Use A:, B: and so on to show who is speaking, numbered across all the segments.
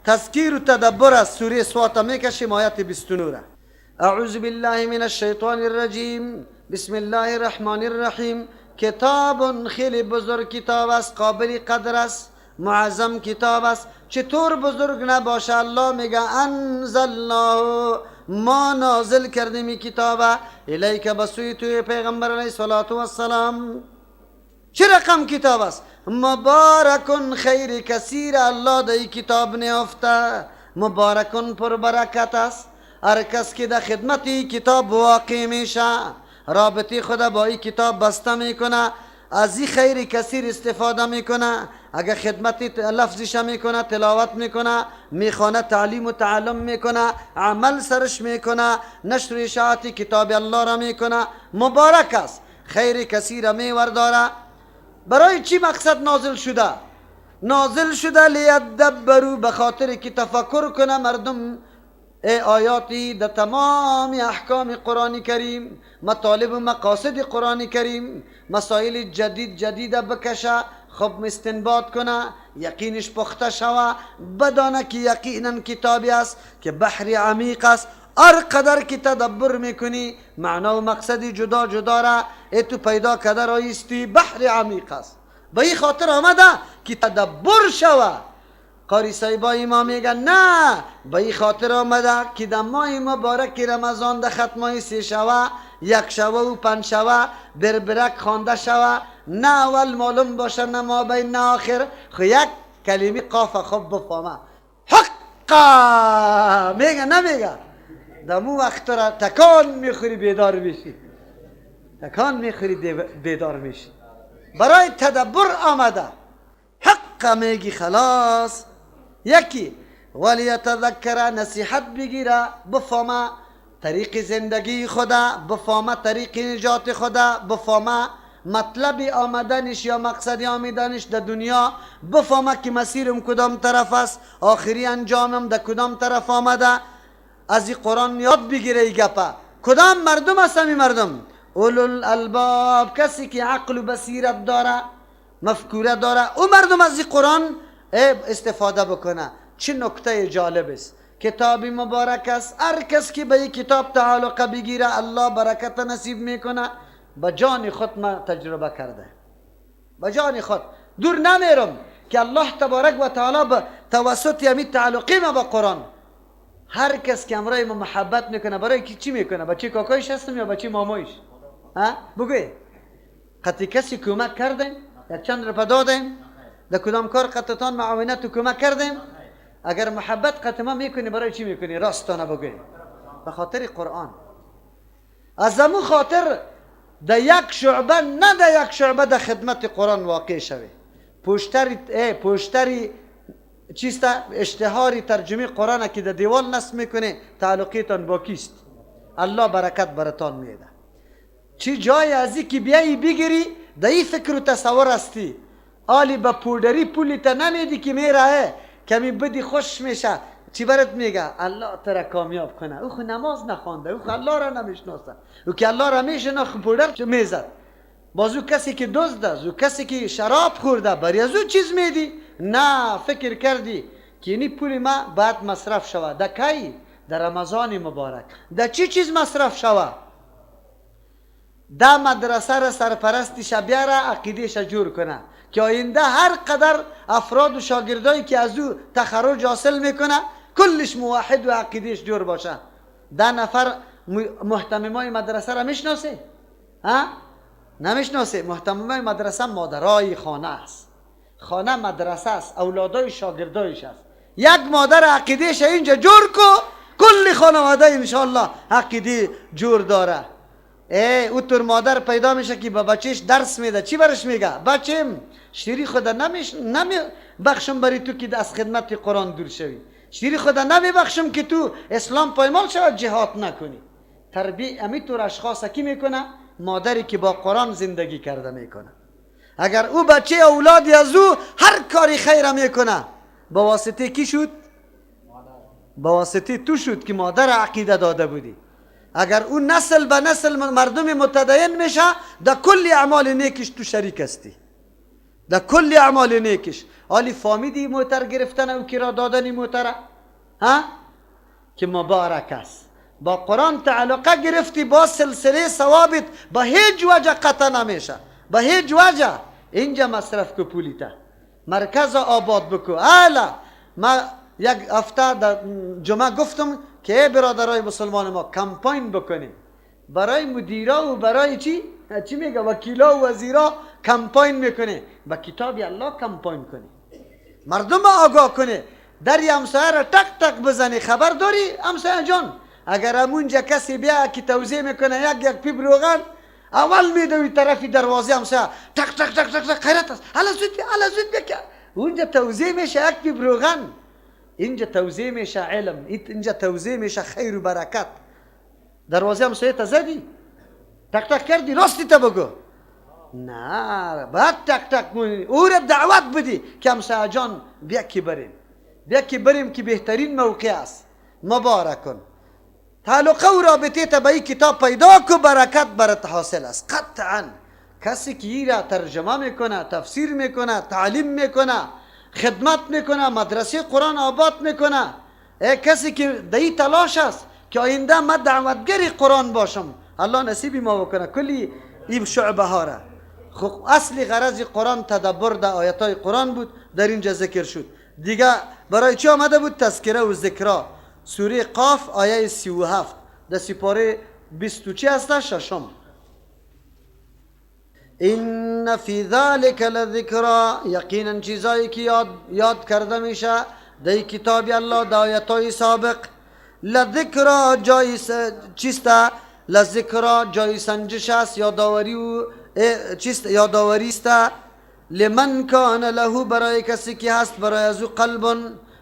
A: تذکیر و تدبر از سوره صاد میکشیم، آیت 29. اعوذ بالله من الشیطان الرجیم، بسم الله الرحمن الرحیم. کتاب خیلی بزرگ کتاب است، قابل قدر است، معظم کتاب است. چطور بزرگ نباشه؟ الله میگه انزلناه، ما نازل کردیم این کتاب، الیک بسوی توی پیغمبر علیه الصلاة والسلام. چه رقم کتاب است؟ مبارکن خیر کثیر، الله در این کتاب نیافته. مبارکن پر برکت است. هر کس که در خدمت این کتاب واقع میشه، رابطه خود با این کتاب بسته میکنه، از این خیر کثیر استفاده میکنه. اگر خدمت لفظش میکنه، تلاوت میکنه، میخوانه، تعلیم و تعلم میکنه، عمل سرش میکنه، نشر اشاعت کتاب الله را میکنه، مبارک است، خیر کثیر میورداره. برای چی مقصد نازل شده؟ نازل شده لیدبرو، به خاطر که تفکر کنه مردم. ای آیاتی در تمام احکام قرآن کریم، مطالب و مقاصد قرآن کریم، مسائل جدید جدید بکشه، خب استنباط کنه، یقینش پخته شوه، بدانه که یقینا کتابی است که بحر عمیق است. هر قدر که تدبر میکنی، معنا و مقصد جدا جدا را ای تو پیدا کده رایستی، بحر عمیق است. به این خاطر آمده که تدبر شوه. قاری صاحبای ما میگن نه، به این خاطر آمده که در ماه مبارک رمضان در ختمای 3 شوه، 1 شوه و 5 شوه بربرک خوانده شوه، نه اول معلوم باشه نه مابین نه آخر، خو یک کلمه قاف خوب بفهمه حقا میگه نمیگه، دمو وقت را تکان میخوری بیدار میشی، تکان میخوری بیدار میشی. برای تدبر آمده. حق میگی خلاص. یکی ولیتذکر، نصیحت بگیره، بفهمه طریق زندگی خدا، بفهمه طریق نجات خدا، بفهمه مطلب آمدنش یا مقصد آمدنش در دنیا، بفهمه که مسیرم کدام طرف است، آخری انجامم در کدام طرف آمده. از این قرآن یاد بگیره ای گپه. کدام مردم است؟ این مردم اولو الالباب، کسی که عقل و بصیرت داره، مفکوره داره، او مردم از این قرآن استفاده بکنه. چه نکته جالب است. کتاب مبارک است، هر کس که به این کتاب تعلق بگیره الله برکت نصیب میکنه. به جان خود ما تجربه کرده، به جان خود دور نمیرم که الله تبارک و تعالی به توسط یمی تعلقی ما با قرآن، هر کس که امرای ما محبت میکنه، برای کی چی میکنه؟ بچه کاکایش هستم یا بچه مامایش؟ ها بگوی قطعی کسی کمک کردیم؟ یک چند روپه دادیم؟ در کدام کار قطعتان معاونت و کمک کردیم؟ اگر محبت قطع ما میکنی، برای چی میکنی؟ راستانه بگوی، به خاطر قرآن. از امو خاطر در یک شعبه، نه در یک شعبه، در خدمت قرآن واقع شوی. پوشتری چیست؟ اشتهاری ترجمه قرآن که در دیوال نصب میکنه، تعلقیتان با کیست؟ الله برکت براتان میده. چی جای ازی که بیایی بگیری، در این فکر و تصور هستی، آلی با پودری پولی تا نمیدی که میره کمی بدی خوش میشه، چی برات میگه؟ الله ترا کامیاب کنه. او خو نماز نخوانده، او خو الله را نمیشناسه، او که الله را میشناخت پودر میزد. باز او کسی که دزد است، او کسی که شراب خورده، بری از او چیز میدی؟ نه، فکر کردی که اینی پول ما باید مصرف شود. در کی؟ در رمضان مبارک. در چی چیز مصرف شود؟ در مدرسه را سرپرستش بیاره، عقیدهش جور کنه که آینده هر قدر افراد و شاگردایی که از او تخرج حاصل میکنه کلش موحد و عقیدهش جور باشه. 10 نفر مهتممای مدرسه را میشناسه؟ ها؟ نمیشناسه. مهتممای مدرسه مادرای خانه است، خانه مدرسه است، اولادای شاگردایش است. یک مادر عقیدهش اینجا جور کو، کل خانواده انشالله عقیده جور داره. او تور مادر پیدا میشه که با بچهش درس میده. چی برش میگه؟ بچم شیری خدا نمی بخشم بری تو که از خدمت قرآن دور شوی، شیری خدا نمی بخشم که تو اسلام پایمال شود، جهاد نکنی. تربیه امی تور اشخاص کی میکنه؟ مادری که با قرآن زندگی کرده میکنه. اگر او بچه اولادی از او هر کاری خیر میکنه، با واسطه کی شد؟ با واسطه تو شد که مادر عقیده داده بودی. اگر او نسل به نسل مردم متدین میشه، در کل اعمال نیکش تو شریک هستی. در کل اعمال نیکش. حالی فامیدی موتر گرفتن و کرا دادن موتر ها که مبارک است. با قرآن تعلقه گرفتی با سلسله ثوابت با هیچ وجه قطع نمیشه، با هیچ وجه. اینجا مصرف کو پولیتا مرکز آباد بکو. الا ما یک هفته در جمعه گفتم که برادرای مسلمان ما کمپاین بکنیم برای مدیرا و برای چی چی میگه وکیلا و وزیرا کمپاین میکنه. با کتاب الله کمپاین کنه، مردم آگاه کنه، در همسایه را تک تک بزنی. خبر داری همسایه جان اگر همونجا کسی بیا که توزیع میکنه یک یک پیپ روغن، اول میدوی طرفی دروازه همسایه تک تک تک تک تک خیرت است، حالا زود بیا، حالا زود بیا. اونجا توزیع میشه یک پیپ روغن. اینجا توزیع میشه علم، اینجا توزیع میشه خیر و برکت. دروازه همسایه تا زدی تک تک کردی، راستی تا بگو نه، باید تک تک کنی، او را دعوت بدی که همسایه جان بیا که بریم، بیا که بریم که بهترین موقع است. مبارکن تعلقه و رابطه تا به این کتاب پیدا کو، برکت برات حاصل است قطعا. کسی که ای را ترجمه میکنه، تفسیر میکنه، تعلیم میکنه، خدمت میکنه، مدرسه قرآن آباد میکنه، کسی که در این تلاش است که آینده ما دعوتگر قرآن باشم، الله نصیبی ما بکنه کلی این شعبه ها را. خب اصل غرض قرآن تدبر در آیت های قرآن بود، در اینجا ذکر شد. دیگه برای چی آمده بود؟ تذکره و ذکرا. سوره قاف آیه 37 در سپاره 20 چی هست؟ ششم. این فی ذلک لذکرا، یقینا چیزایی که یاد کرده میشه در کتاب الله در آیت سابق، لذکرا جای چیست؟ لذکرا جای سنجش است، یادآوری و چیست؟ یادآوری است. لمن کان له، برای کسی که هست برای از او قلب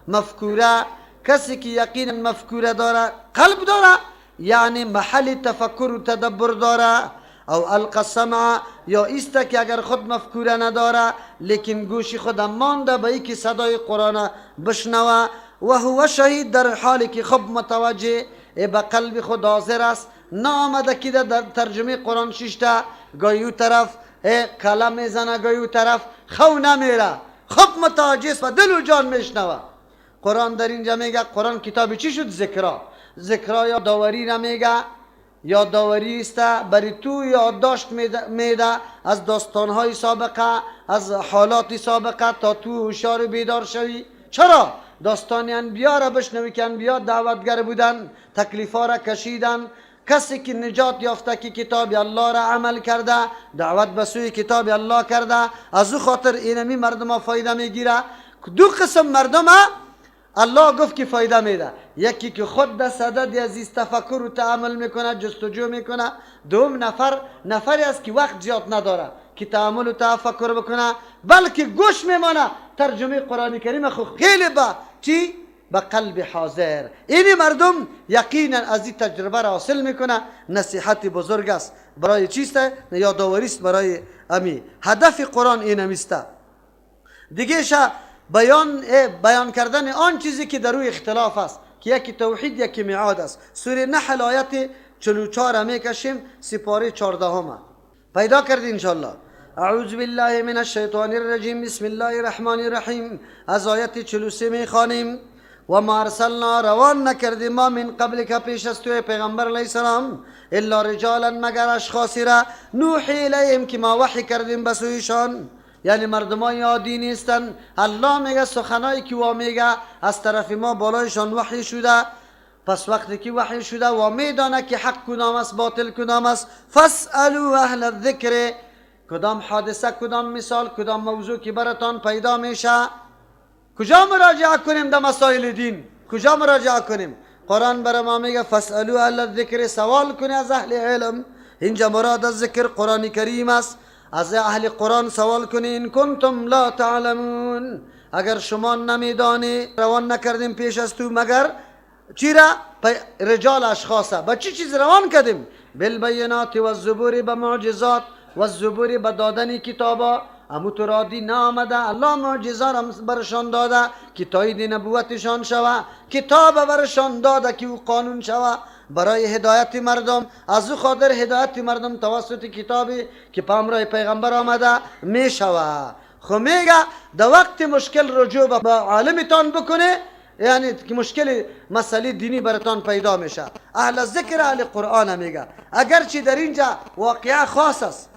A: مفکوره، کسی که یقینا مفکوره داره، قلب داره، یعنی محل تفکر و تدبر داره. او القى السمع، یا ایست که اگر خود مفکوره نداره لیکن گوشی خود مانده به ای که صدای قرآن بشنوه، و هو شهید، در حالی که خب متوجه به قلب خود حاضر است، نامده که در ترجمه قرآن ششته گاهی او طرف کلم میزنه، گاهی او طرف خو نمیره، خب متوجه است و دل و جان میشنوه. قرآن در اینجا میگه قرآن کتاب چی شد؟ ذکرا. ذکرا یا داوری را میگه، یادآوری است برای تو، یادداشت میده از داستانهای سابقه، از حالات سابقه تا تو هوشیار و بیدار شوی. چرا؟ داستان انبیا را بشنوی که انبیا دعوتگر بودن، تکلیفا را کشیدن. کسی که نجات یافته که کتاب الله را عمل کرده، دعوت به سوی کتاب الله کرده، از او خاطر اینمی مردم فایده میگیره. دو قسم مردم الله گفت که فایده میده، یکی که خود در صدد عزیز تفکر و تأمل میکنه، جستجو میکنه. دوم نفر نفری است که وقت زیاد نداره که تأمل و تفکر بکنه، بلکه گوش میمانه ترجمه قرآن کریم خو خیلی با چی؟ با قلب حاضر. این مردم یقینا از این تجربه را حاصل میکنه. نصیحت بزرگ است برای چیست؟ یادآوری است برای امی. هدف قرآن این است. دیگه بیان کردن آن چیزی که در روی اختلاف است، که یکی توحید یکی میعاد است. سوره نحل آیت 44 میکشیم، سپاره 14 پیدا کردی انشالله. اعوذ بالله من الشیطان الرجیم، بسم الله الرحمن الرحیم. از آیت 43 میخوانیم. و ما ارسلنا، روان نکردیم ما من قبل که پیش از توی پیغمبر علیه السلام، الا رجالا، مگر اشخاصی را، نوحی الیهم، که ما وحی کردیم به سویشان، یعنی مردمان عادی نیستن. الله میگه سخنایی که وا میگه از طرف ما بالایشان وحی شده. پس وقتی که وحی شده و میدانه که حق کدام است باطل کدام است، فاسألوا اهل الذکر، کدام حادثه، کدام مثال، کدام موضوع که براتان پیدا میشه، کجا مراجعه کنیم در مسائل دین؟ کجا مراجعه کنیم؟ قرآن برای ما میگه فاسألوا اهل الذکر، سوال کنی از اهل علم. اینجا مراد از ذکر قرآن کریم است. از اهل قرآن سوال کنی، این کنتم لا تعلمون، اگر شما نمیدانی، روان نکردیم پیش از تو مگر چی را؟ رجال اشخاصه. با چی چیز روان کردیم؟ بالبینات و الزبور، به معجزات، و الزبور، به دادن کتابا. امو تو رادی نامده، الله معجزه را برشان داده که تایید نبوتشان شوه، کتاب برشان داده که او قانون شوه برای هدایت مردم. از او خاطر هدایت مردم توسط کتابی که په امرای پیغمبر آمده می شوه. خو میگه در وقت مشکل رجوع به عالمتان بکنه، یعنی که مشکل مسئله دینی براتان پیدا میشه. اهل ذکر اهل قرآن میگه. اگرچه در اینجا واقعه خاص است،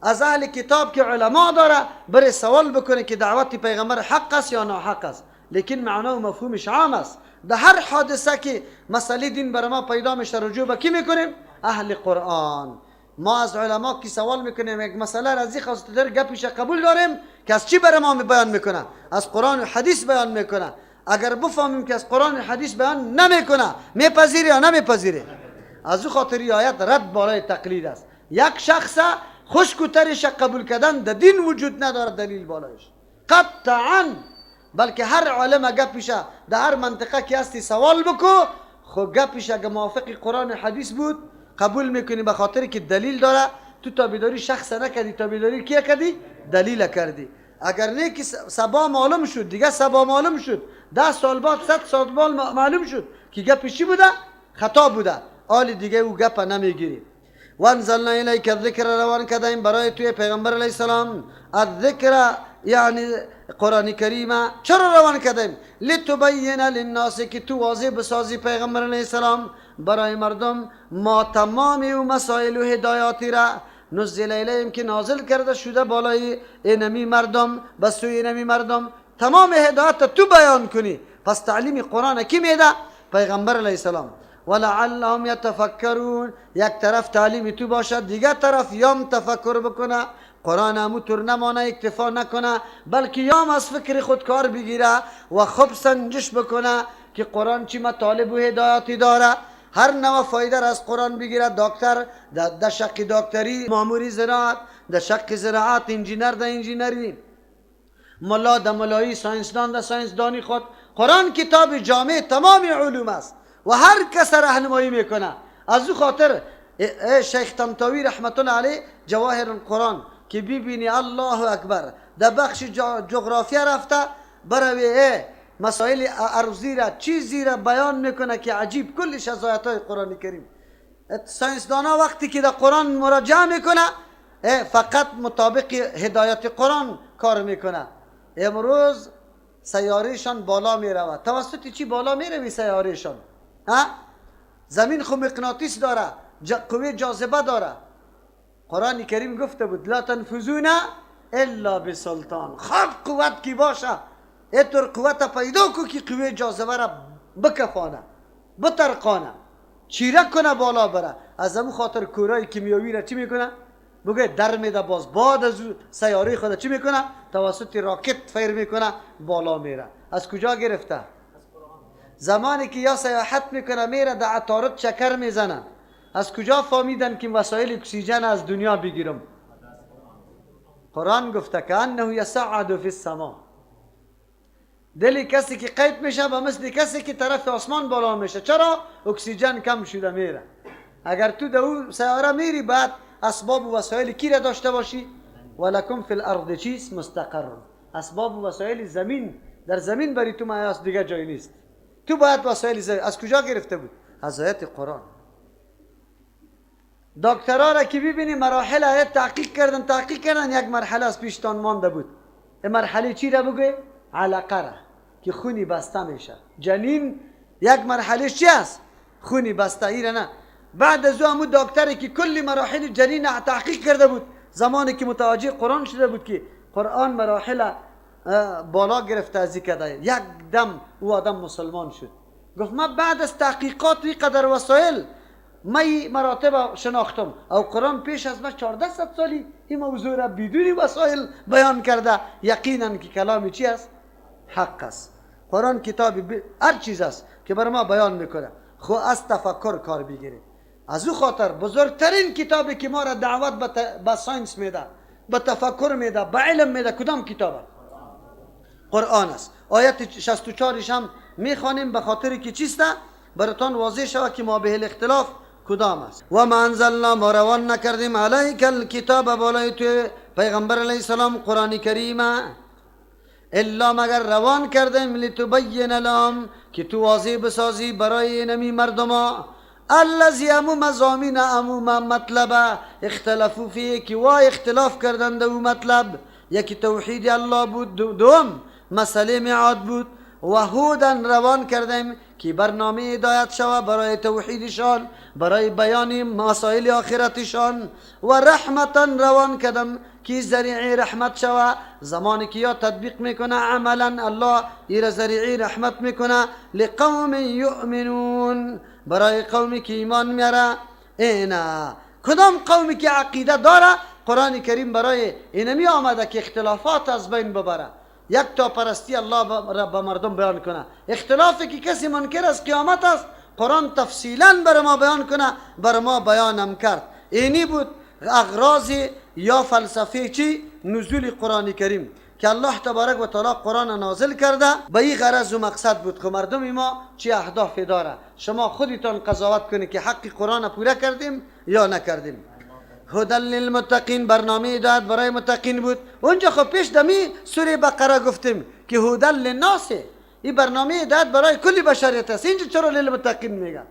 A: از اهل کتاب که علما داره بره سوال بکنه که دعوت پیغمبر حق است یا ناحق است، لیکن معنا و مفهومش عام است. در هر حادثه که مسئله دین بر ما پیدا میشه رجوع به کی میکنیم؟ اهل قرآن. ما از علما کی سوال میکنیم یک مسئله را از خاص در گپش قبول داریم که از چی بر ما بیان میکنه؟ از قرآن و حدیث بیان میکنه. اگر بفهمیم که از قرآن و حدیث بیان نمیکنه، میپذیری یا نمیپذیری؟ از او خاطر آیت رد بالای تقلید است. یک شخص خشک و ترش قبول کردن در دین وجود نداره دلیل بالایش قطعا، بلکه هر عالم گپشه در هر منطقه که هستی سوال بکو، خو گپش اگه موافق قرآن و حدیث بود قبول میکنی، به خاطر که دلیل داره. تو تابعداری شخص نکردی، تابعداری کیه کردی؟ دلیل کردی. اگر نه که سبا معلوم شد، دیگه سبا معلوم شد، 10 سال بعد 100 سال بعد معلوم شد که گپش چی بوده؟ خطا بوده، آل دیگه او گپ نمیگیری. وانزلنا الیک الذکر، روان کردیم برای توی پیغمبر علیه السلام الذکر یعنی قرآن کریم. چرا روان کردیم؟ لتبین للناس، که تو واضح بسازی پیغمبر علیه السلام برای مردم ما تمام و مسائل و هدایاتی را نزل الیهم که نازل کرده شده بالای اینمی مردم، به سوی اینمی مردم، تمام هدایت تو بیان کنی. پس تعلیم قرآن کی میده؟ پیغمبر علیه السلام. ولعلهم یتفکرون، یک طرف تعلیم تو باشد، دیگر طرف یام تفکر بکنه، قرآن همو طور نمانه، اکتفا نکنه، بلکه یام از فکر خود کار بگیره و خوب سنجش بکنه که قرآن چی مطالب و هدایاتی داره. هر نوع فایده را از قرآن بگیره. دکتر در شق دکتری، ماموری زراعت در شق زراعت، انجینر در انجینری، ملا در ملایی، ساینسدان در ساینسدانی خود. قرآن کتاب جامع تمام علوم است و هر کس راهنمایی میکنه. از او خاطر شیخ طنطاوی رحمت الله علیه جواهر القرآن که ببینی الله اکبر در بخش جغرافیا رفته برای مسائل ارضی را چیزی را بیان میکنه که عجیب، کلش از آیات قرآن کریم. ساینسدانا وقتی که در قرآن مراجعه میکنه فقط مطابق هدایت قرآن کار میکنه. امروز سیارهشان بالا میرود. توسط چی بالا میروی سیارهشان؟ ها؟ زمین خو مغناطیس داره، قوه جاذبه داره. قرآن کریم گفته بود لا تنفذون الا بسلطان. خب قوت کی باشه اینطور قوت پیدا کو که قوه جاذبه را بکفانه، بترقانه، چیره کنه بالا بره. از همون خاطر کورای کیمیاوی را چی میکنه؟ بگه در میده باز، بعد از سیاره خود چی میکنه؟ توسط راکت فیر میکنه بالا میره. از کجا گرفته؟ زمانی که یا سیاحت میکنه میره در عطارد چکر میزنه. از کجا فهمیدن که وسایل اکسیژن از دنیا بگیرم؟ قرآن گفته که انه یصعد فی السما. دل کسی که قید میشه به مثل کسی که طرف آسمان بالا میشه. چرا؟ اکسیژن کم شده میره. اگر تو در او سیاره میری بعد اسباب و وسایل کی را داشته باشی؟ ولکم فی الارض چیست؟ مستقر. اسباب و وسایل زمین در زمین بری تو مایاس، دیگه جای نیست. تو باید وسایل زمین از کجا گرفته بود؟ از آیت قرآن. دکترها را که ببینی مراحل آیت تحقیق کردن، یک مرحله از پیشتان مانده بود. این مرحله چی را بگوی؟ علقه را که خونی بسته میشه. جنین یک مرحله چی است؟ خونی بسته. ایره نه. بعد از او همون دکتری که کلی مراحل جنین تحقیق کرده بود، زمانی که متوجه قرآن شده بود که قرآن مراحل بالا گرفته از کرده، یک دم او آدم مسلمان شد. گفت من بعد از تحقیقات و قدر وسایل من مراتب شناختم، او قرآن پیش از من 1400 سالی این موضوع را بدون وسایل بیان کرده. یقینا که کلام چی است؟ حق است. قرآن کتاب هر چیز است که بر ما بیان میکنه. خو از تفکر کار بگیرید. از او خاطر بزرگترین کتابی که ما را دعوت به science میده، به تفکر میده، به علم میده، کدام کتاب؟ قرآن است. آیت 64 هم میخوانیم به خاطر که چیست؟ براتان واضح شود که ما به الاختلاف کدام است. و ما انزلنا، ما روان نکردیم علیک الکتاب بالای تو پیغمبر علیه السلام قرآن کریم، الا مگر روان کردیم لتبین لهم که تو واضح بسازی برای نمی مردما الذی امو مضامین امو مطلب اختلافو فیه که وا اختلاف کردند او مطلب. یکی توحید الله بود، دوم مسئله میعاد بود. و هودن روان کردیم که برنامه هدایت شوه برای توحیدشان، برای بیان مسائل آخرتشان. و رحمتا روان کردم که ذریعه رحمت شوه، زمانی که یا تطبیق میکنه عملا الله ایره ذریعه رحمت میکنه. لقوم یؤمنون، برای قومی که ایمان میاره. اینا کدام قومی که عقیده داره؟ قرآن کریم برای اینمی آمده که اختلافات از بین ببره، یک تا پرستی الله را به مردم بیان کنه. اختلافی که کسی منکر از قیامت است قرآن تفصیلا بر ما بیان کنه، بر ما بیانم کرد. اینی بود اغراض یا فلسفه چی؟ نزول قرآن کریم که الله تبارک و تعالی قرآن نازل کرده به این غرض و مقصد بود. که مردم ما چی اهداف داره؟ شما خودتان قضاوت کنید که حق قرآن پوره کردیم یا نکردیم. هدى للمتقین، برنامه هدایت برای متقین بود. اونجا خب پیش دمی سوره بقره گفتیم که هدى للناس، این برنامه هدایت برای کل بشریت است. اینجا چرا للمتقین میگه؟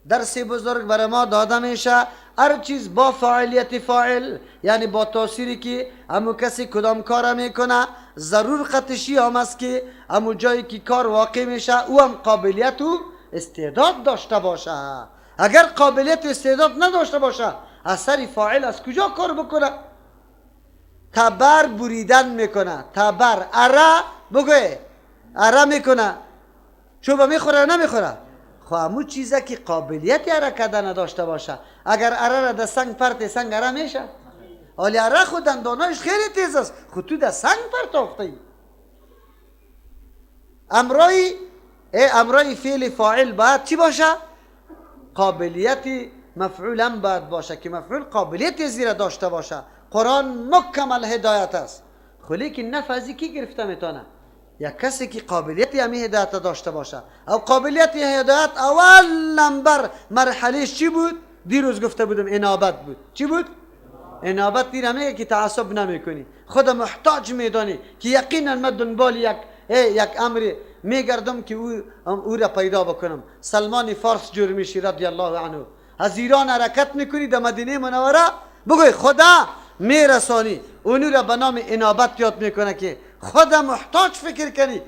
A: درس بزرگ برای ما داده میشه. هر چیز با فاعلیت فاعل، یعنی با تاثیری که همو کسی کدام کار میکنه، ضرور قطشی هم است که همو جایی که کار واقع میشه او هم قابلیت و استعداد داشته باشه. اگر قابلیت و استعداد نداشته باشه اثر فاعل از کجا کار بکنه؟ تبر بریدن میکنه، تبر اره بگوی اره میکنه، چوبه میخوره نمیخوره؟ خب همون چیزه که قابلیت اره کردن نداشته باشه. اگر اره را در سنگ پرت، سنگ اره میشه. حالی اره خود دندانایش خیلی تیز است، خود تو در سنگ پرتاخته ای. امرای فعل فاعل باید چی باشه؟ قابلیت مفعول هم باید باشه که مفعول قابلیت زیره داشته باشه. قرآن مکمل هدایت است، خلی که نفذی کی گرفته میتونه؟ یک کسی که قابلیت همی هدایت داشته باشه. او قابلیت هدایت اول نمبر مرحلهش چی بود؟ دیروز گفته بودم انابت بود. چی بود؟ انابت. دیر میگه که تعصب نمیکنی، خود محتاج میدانی که یقینا من دنبال یک امر میگردم که او را پیدا بکنم. سلمان فارس جور میشی رضی الله عنه، از ایران حرکت میکنی در مدینه منوره، بگوی خدا میرسانی. اونو را به نام انابت یاد میکنه که خدا محتاج فکر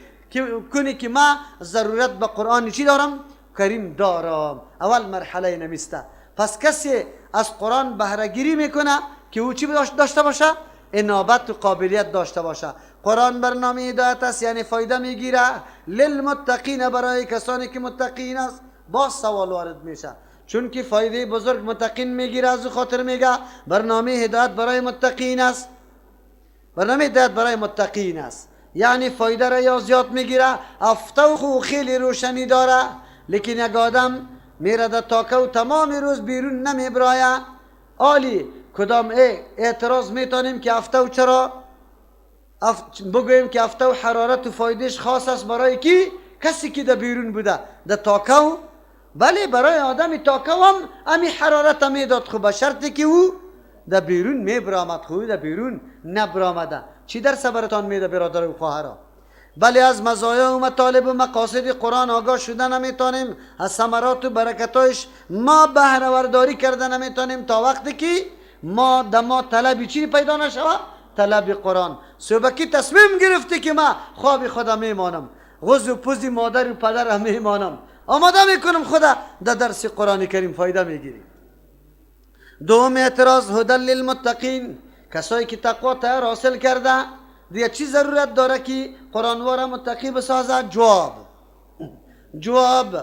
A: کنی که ما ضرورت به قرآن چی دارم؟ کریم دارم. اول مرحله نمیسته. پس کسی از قرآن بهره گیری میکنه که او چی داشته باشه؟ انابت و قابلیت داشته باشه. قرآن برنامه هدایت است، یعنی فایده میگیره. للمتقین، برای کسانی که متقین است. باز سوال وارد میشه، چون که فایده بزرگ متقین میگیره، از خاطر میگه برنامه هدایت برای متقین است. برنامه هدایت برای متقین است، یعنی فایده را یا زیاد میگیره. افتو خو خیلی روشنی داره، لیکن یک آدم میره در تاکه و تمام روز بیرون نمیبرایه. آلی کدام اعتراض میتونیم که افتو چرا بگوییم که افتو حرارت و فایدهش خاص است برای کی؟ کسی که در بیرون بوده در تاکه. بله برای آدم تاکه هم امی حرارت میداد، خب به شرطی که او در بیرون میبرامد، خب در بیرون نبرامده. چی درس براتان میده برادر و خواهرا؟ بله از مزایا و مطالب و مقاصد قرآن آگاه شده نمیتونیم، از ثمرات و برکتایش ما بهره ورداری کرده نمیتونیم تا وقتی که ما در ما طلبی چی پیدا نشوه؟ طلب قرآن. صبح تصمیم گرفتی که ما خواب خدا میمانم، غز و پوز مادر و پدر میمانم، آماده میکنم خدا در درس قرآن کریم فایده میگیری. دوم اعتراض هدى للمتقین، کسایی که تقوا تیار حاصل کرده دیگه چی ضرورت داره که قرآن وارا متقی بسازه؟ جواب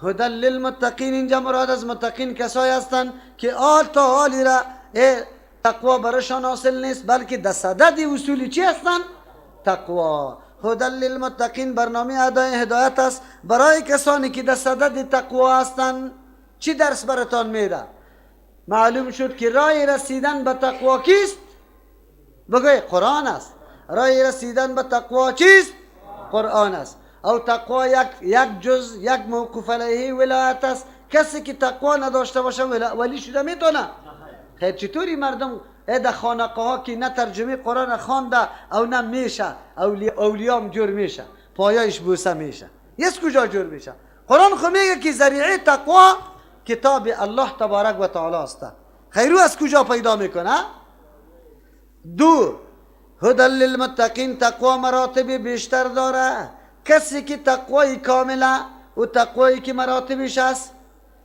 A: هدى للمتقین، اینجا مراد از متقین کسایی هستند که آل تا آلی را تقوا برشان حاصل نیست، بلکه در صدد اصولی چی هستند؟ تقوا. هدى للمتقین برنامه ادای هدایت است برای کسانی که در صدد تقوا هستند. چی درس براتان میده؟ معلوم شد که راه رسیدن به تقوا کیست؟ بگوی قرآن است. راه رسیدن به تقوا چیست؟ قرآن است. او تقوا یک جز یک موقوف علیه ولایت است. کسی که تقوا نداشته باشه ولی شده میتونه؟ خیر چطوری مردم در خانقاه ها که نه ترجمه قرآن خوانده او نه میشه، اولیام جور میشه، پایایش بوسه میشه، یس کجا جور میشه؟ قرآن خو میگه که ذریعه تقوا کتاب الله تبارک و تعالی است. خیرو از کجا پیدا میکنه؟ دو، هدى للمتقین تقوا مراتب بیشتر داره. کسی که تقوای کامله و تقوایی که مراتبش است،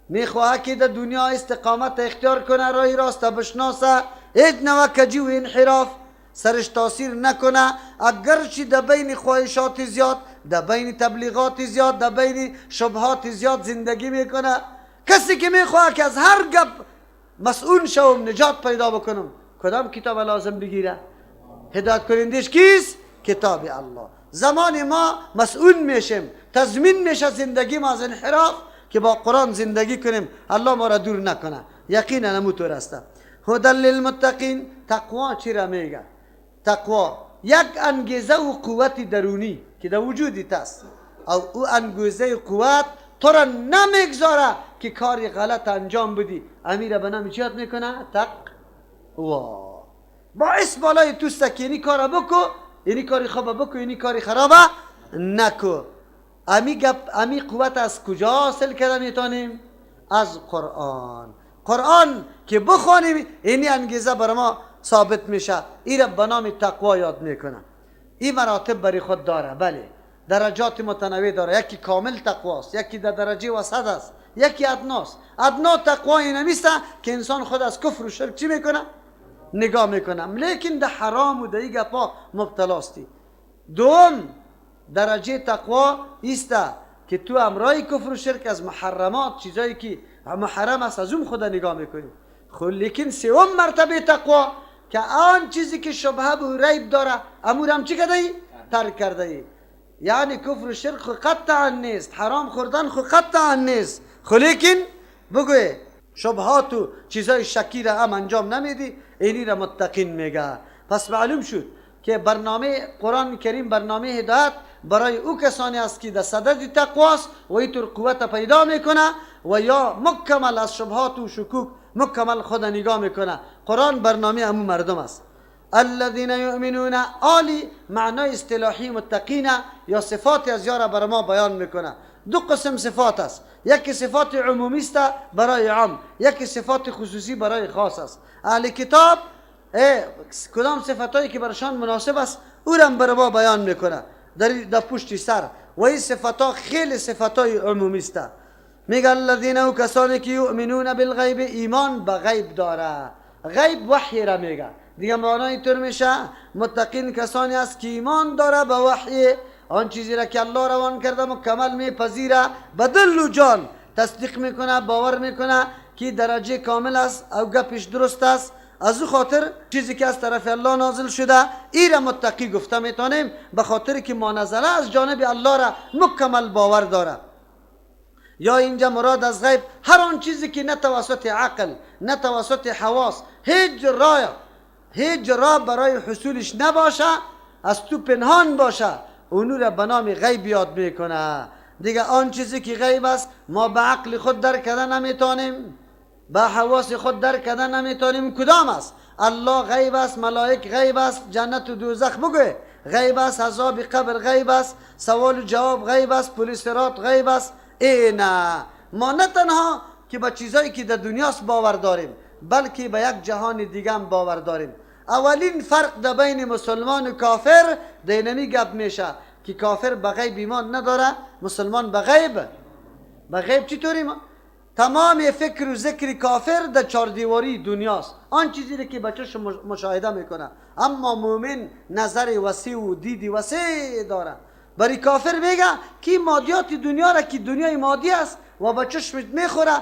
A: میخواه که در دنیا استقامت اختیار کنه، راه راست بشناسه، هیچ نوع کجی و انحراف سرش تاثیر نکنه، اگرچه در بین خواهشات زیاد، در بین تبلیغات زیاد، در بین شبهات زیاد زندگی میکنه. کسی که میخواه که از هر گپ مسئول شوم، نجات پیدا بکنم، کدام کتاب لازم بگیره؟ هدایت کنندش کیست؟ کتاب الله. زمان ما مسئول میشیم، تضمین میشه زندگی ما از انحراف که با قرآن زندگی کنیم، الله ما را دور نکنه. یقینا همونطور است. هدى للمتقین. تقوا چی را میگه؟ تقوا یک انگیزه و قوت درونی که در وجودت است، او انگیزه قوت تو را نمیگذاره که کاری غلط انجام بدی. امیر به نام چیات میکنه؟ تقوا. باعث بالای توست که اینی کار بکو، اینی کاری خوبه بکو، اینی کاری خرابه نکو. امی گپ، امی قوت از کجا حاصل کرده میتونیم؟ از قرآن. قرآن که بخوانیم اینی انگیزه بر ما ثابت میشه. این را به نام تقوا یاد میکنه. این مراتب برای خود داره، بله، درجات متنوع داره. یکی کامل تقواست، یکی در درجه وسط است، یکی ادناست. ادنا تقوا اینمیست که انسان خود از کفر و شرک چی میکنه؟ نگاه میکنه، لیکن در حرام و در این گپا مبتلاستی. دوم درجه تقوا ایست که تو امرای کفر و شرک از محرمات، چیزایی که محرم است، از اون خود نگاه میکنی. خب لیکن سوم مرتبه تقوا که آن چیزی که شبهه و ریب داره امور هم چی کرده ای؟ ترک کرده ای. یعنی کفر و شرک خو قطعا نیست، حرام خوردن خو قطعا نیست، خو لیکن بگوی شبهات و چیزای شکی را هم انجام نمیدی، اینی را متقین میگه. پس معلوم شد که برنامه قرآن کریم برنامه هدایت برای او کسانی است که در صدد تقواست و اینطور قوت پیدا میکنه و یا مکمل از شبهات و شکوک مکمل خود نگاه میکنه. قرآن برنامه همون مردم است. الذين یؤمنون آلی معنای اصطلاحی متقین یا صفات از یارا بر ما بیان میکنه. دو قسم صفات است، یکی صفات عمومی است برای عام، یکی صفات خصوصی برای خاص است. اهل کتاب کدام صفتایی که برشان مناسب است او را بر ما بیان میکنه در پشت سر، و این صفتا خیلی صفتای عمومی است. میگه الذین او کسانی که یؤمنون بالغیب، ایمان به غیب داره. غیب وحی را میگه دیگه، معنای اینطور میشه متقین کسانی است که ایمان داره به وحی، آن چیزی را که الله روان کرده مکمل میپذیره، به دل و جان تصدیق میکنه، باور میکنه که درجه کامل است او گپش درست است. از او خاطر چیزی که از طرف الله نازل شده ای را متقی گفته میتونیم، به خاطر که ما نزله از جانب الله را مکمل باور داره. یا اینجا مراد از غیب هر آن چیزی که نه توسط عقل نه توسط حواس هیچ راه برای حصولش نباشه، از تو پنهان باشه، اونو را به نام غیب یاد میکنه. دیگه آن چیزی که غیب است ما به عقل خود درک کردن نمیتونیم، به حواس خود درک کردن نمیتونیم. کدام است؟ الله غیب است، ملائک غیب است، جنت و دوزخ بگو غیب است، عذاب قبر غیب است، سوال و جواب غیب است، پلیس صراط غیب است. ای نه، ما نه تنها که به چیزایی که در دنیاست باور داریم، بلکه به یک جهان دیگه هم باور داریم. اولین فرق در بین مسلمان و کافر دینمی گپ میشه که کافر به غیب ایمان نداره، مسلمان به غیب. به غیب چطوری؟ ما تمام فکر و ذکر کافر در چهار دیواری دنیاست، آن چیزی که بچه‌ش مشاهده میکنه. اما مؤمن نظر وسیع و دید وسیع داره. برای کافر میگه که مادیات دنیا را که دنیای مادی است و با چشمت میخوره،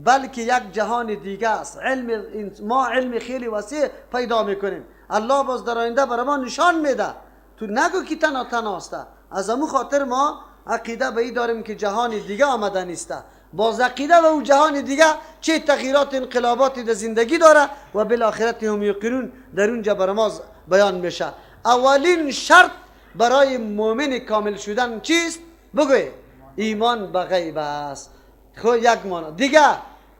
A: بلکه یک جهان دیگه است. علم ما علم خیلی وسیع پیدا میکنیم، الله باز در آینده برای ما نشان میده. تو نگو که تنها تنها است. از امو خاطر ما عقیده به این داریم که جهان دیگه آمده نیست. باز عقیده و او جهان دیگه چه تغییرات انقلاباتی در زندگی داره و بالاخره هم یقینون در اونجا برای ما بیان میشه. اولین شرط برای مؤمن کامل شدن چیست؟ بگوی ایمان به غیب است. خب یک مانا دیگه،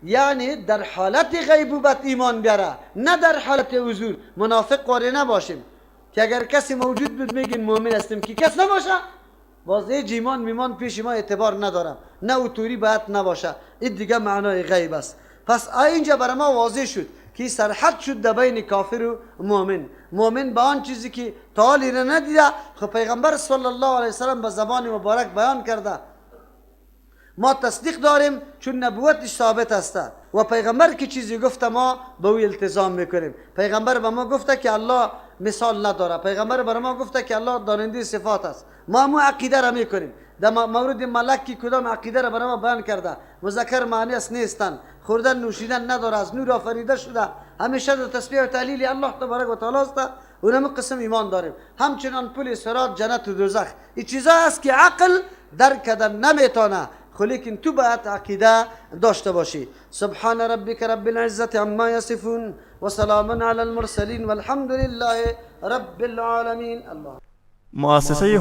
A: یعنی در حالت غیبوبت ایمان بیاره، نه در حالت حضور. منافق واری نباشیم که اگر کسی موجود بود میگین مؤمن هستیم، که کس نباشه باز هیچ ایمان میمان پیش ما اعتبار نداره، نه اوتوری باید نباشه. این دیگه معنای غیب است. پس اینجا برای ما واضح شد که سرحد شد در بین کافر و مؤمن. مؤمن به آن چیزی که تا حال را ندیده، خب پیغمبر صلی الله علیه وسلم به زبان مبارک بیان کرده، ما تصدیق داریم چون نبوتش ثابت است و پیغمبر که چیزی گفته ما به او التزام میکنیم. پیغمبر به ما گفته که الله مثال نداره، پیغمبر بر ما گفته که الله دارنده صفات است، ما مو عقیده را میکنیم. در مورد ملک که کدام عقیده را برای ما بیان کرده، مذکر مؤنث نیستن، خوردن نوشیدن نداره، از نور آفریده شده، همیشه در تسبیح و تهلیل الله تبارک و تعالی است، اونم قسم ایمان داریم. همچنان پل صراط، جنت و دوزخ، این چیزا است که عقل درک کردن نمیتونه، لیکن تو باید عقیده داشته باشی. سبحان ربک رب العزة عما یصفون و سلام علی المرسلین والحمد لله رب العالمین. الله.
B: مؤسسه